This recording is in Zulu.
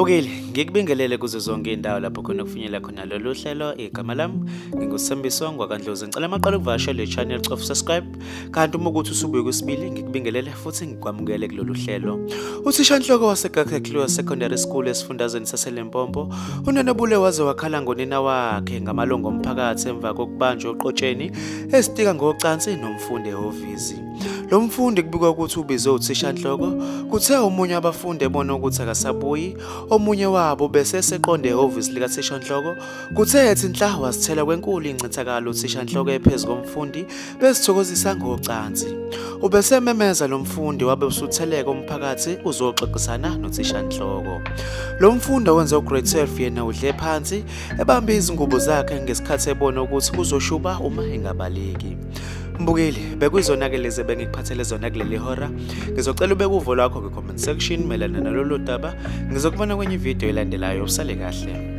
Mbukeli, ngikubingelele kuzo zonke indawo lapho khona kufinyela khona lolu hlelo. Igama lami nginguSthembiso ngwakaNdlozi. Ngicela maqala ukuvakashela le channel, cofa subscribe, kanti uma ukuthi usubuye kwesibili ngikubingelele futhi ngikwamukele kulolu hlelo. Uthishanhloko waseGakhekliwa Secondary School esifundazweni saseLimpopo unenebule waze wakhala ngonina wakhe ngamalungu omphakathi emva kokubanjwa oqotsheni esitika ngocansi nomfundi ehhovisi. Lo mfundi kubikwa ukuthi ubizwe uthishanhloko, kuthe omunye wabafundi ebona ukuthi akasabuyi, omunye wabo bese seqonde ehhovisi likathishanhloko, kuthe ethi nhla wasithela kwenkulu incithakalo uthishanhloko ephezu komfundi besithokozisa ngocansi. Ubesememeza lo mfundi wabe usutheleka umphakathi uzoxoxisana nothishanhloko. Lo mfundi owenza ugrade 12 yena udle phansi ebambe izingubo zakhe ngesikhathi ebona ukuthi kuzoshuba uma engabaleki. Mbukeli, bekuyizona-ke lezi ebengikuphathele zona kuleli hora. Ngizocela ubeke uvo lwakho kwi-comment section mayelana nalolu daba. Ngizokubona kwenye ividiyo elandelayo. Usale kahle.